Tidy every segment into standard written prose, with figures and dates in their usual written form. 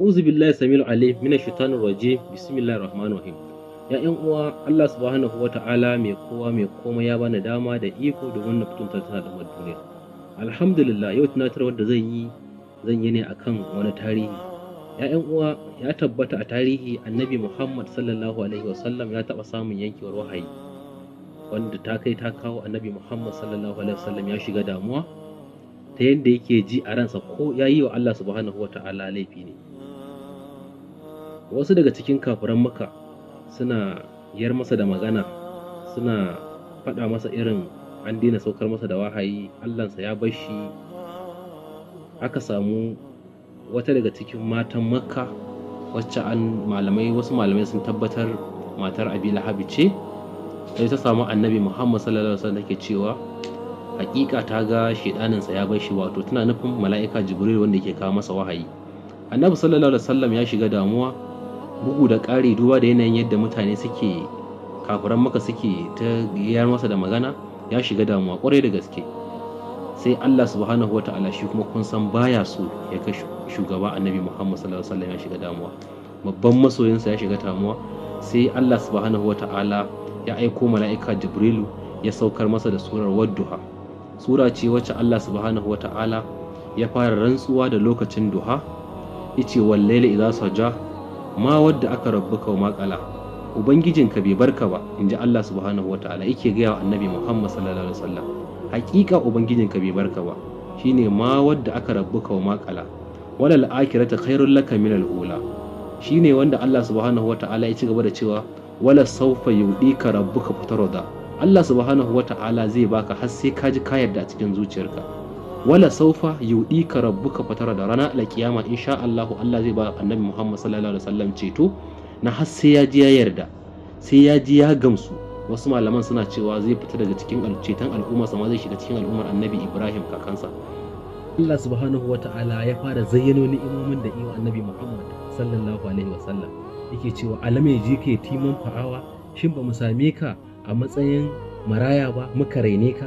A'udhu billahi samil alim minash shaitanir rajim. Bismillahir rahmanir rahim. Ya ƴan uwa, Allah subhanahu wata'ala mai kowa mai komai ya bani dama da iko domin na fito tana da duniya. Alhamdulillah, yau tunatarwar da zan yi ne akan wani tarihi. Ya ƴan uwa, ya tabbata a tarihi Annabi Muhammad sallallahu alaihi wasallam ya taɓa samun yankewar wahayi, wanda ta kai ta kawo Annabi Muhammad sallallahu alaihi wasallam ya shiga damuwa ta yadda yake ji a ransa ko ya yi wa Allah subhanahu wata'ala laifi ne. Wasu daga cikin kafiran Makka suna yar masa da magana, suna faɗa masa irin an daina saukar masa da wahayi, Allahnsa ya bar shi. Aka samu wata daga cikin matan Makka, wacce an malamai wasu malamai sun tabbatar matar Abi Lahabi ce, sai ta samu Annabi Muhammad sallallahu alaihi wasallam take cewa hakika ta ga shedaninsa ya bar shi, wato tana nufin mala'ika Jibril wanda yake kawo masa wahayi. Annabi sallallahu alaihi wasallam ya shiga damuwa, bugu da ƙari duba da yanayin yadda mutane suke, kafiran Makka suke ta yar masa da magana, ya shiga damuwa ƙwarai da gaske. Sai Allah subhanahu wa ta'ala shi kuma kun san baya so ya ga shugaba Annabi Muhammad sallallahu alaihi wasallam ya shiga damuwa, babban masoyinsa ya shiga damuwa. Sai Allah subhanahu wa ta'ala ya aiko mala'ika Jibrilu ya saukar masa da surar Wadduha. Sura ce wacce Allah subhanahu wa ta'ala ya fara rantsuwa da lokacin duha, yace: "Wal laili idza saja, ma wadda aka rabbuka wa ma qala." Ubangijinka bai barka ba, inji Allah subhanahu wa ta'ala yake gaya wa Annabi Muhammad sallallahu alaihi wasallam. Hakika ubangijinka bai barka ba, shine ma wadda aka rabbuka wa ma qala, walal akhiratu khairul laka min al ula. Shine wanda Allah subhanahu wa ta'ala ya ci gaba da cewa: "Wala sawfa yudika rabbuka fatarda." Allah subhanahu wa ta'ala zai baka har sai ka ji ka yarda a cikin zuciyarka. "Wala saufa yudika rabbuka fatarda." Ranar alkiyama insha Allah, Allah zai ba Annabi Muhammad sallallahu alaihi wasallam ceto na har sai ya ji ya yarda, sai ya ji ya gamsu. Wasu malaman suna cewa zai fita daga cikin ceton al'umma sama, zai shiga cikin al'ummar Annabi Ibrahim kakansa. Allah subhanahu wa ta'ala ya fara zayyano ni'imomin da iya Annabi Muhammad sallallahu alaihi wasallam, yake cewa: "Alam yajidka yatiman fa'awa." Shin ba mu same ka a matsayin maraya ba muka raine ka?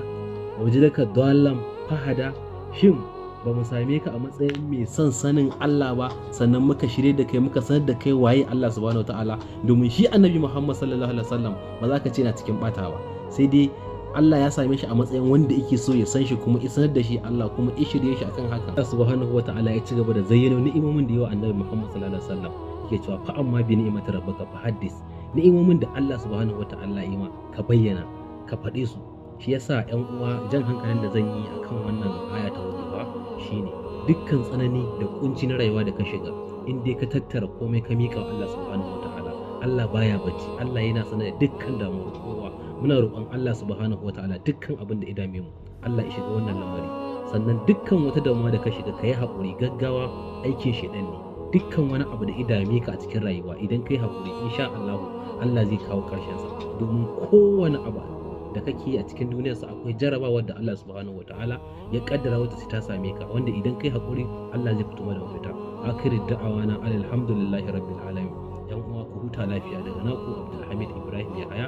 "Wajadaka dallan fahada." Shin ba mu same ka a matsayin mai son sanin Allah ba, sannan muka shirye da kai, muka sanar da kai waye Allah subhanahu wataala? Domin shi Annabi Muhammad sallallahu alaihi wasallam ba za ka ce na cikin bata ba, sai dai Allah ya same shi a matsayin wanda yake so ya san shi, kuma ya sanar da shi Allah, kuma ya shirye shi akan haka. Allah subhanahu wataala ya ci gaba da zayyano ni'imomin da yawa Annabi Muhammad sallallahu alaihi wasallam, yake cewa: "Fa amma bi ni'imati rabbika fa haddis." Ni'imomin da Allah subhanahu wataala ya ma, ka bayyana, ka faɗe su. Shi yasa ƴan uwa, jan hankalin da zan yi akan wannan aya ta Wadduha shine dukkan tsanani da kunci na rayuwa da ka shiga, in dai ka tattara komai ka miƙa wa Allah subhanahu wataala, Allah baya bacci, Allah yana sanar da dukkan damuwar kowa. Muna roƙon Allah subhanahu wataala, dukkan abin da ya dame mu, Allah ya shiga wannan lamari. Sannan dukkan wata damuwa da ka shiga, ka yi haƙuri, gaggawa aikin shaiɗan ne. Dukkan wani abu da ya dame ka a cikin rayuwa, idan kai haƙuri, insha Allah Allah zai kawo ƙarshen sa. Domin kowane abu da kake yi a cikin duniyarsa akwai jarabawar da Allah subhanahu wataala ya kaddara wata sai ta same ka, wanda idan kai haƙuri Allah zai fito da mafita. Akhirin da'awana alhamdulillahi rabbil alamin. Yan uwa, ku huta lafiya daga naku Abdulhamid Ibrahim Yahaya.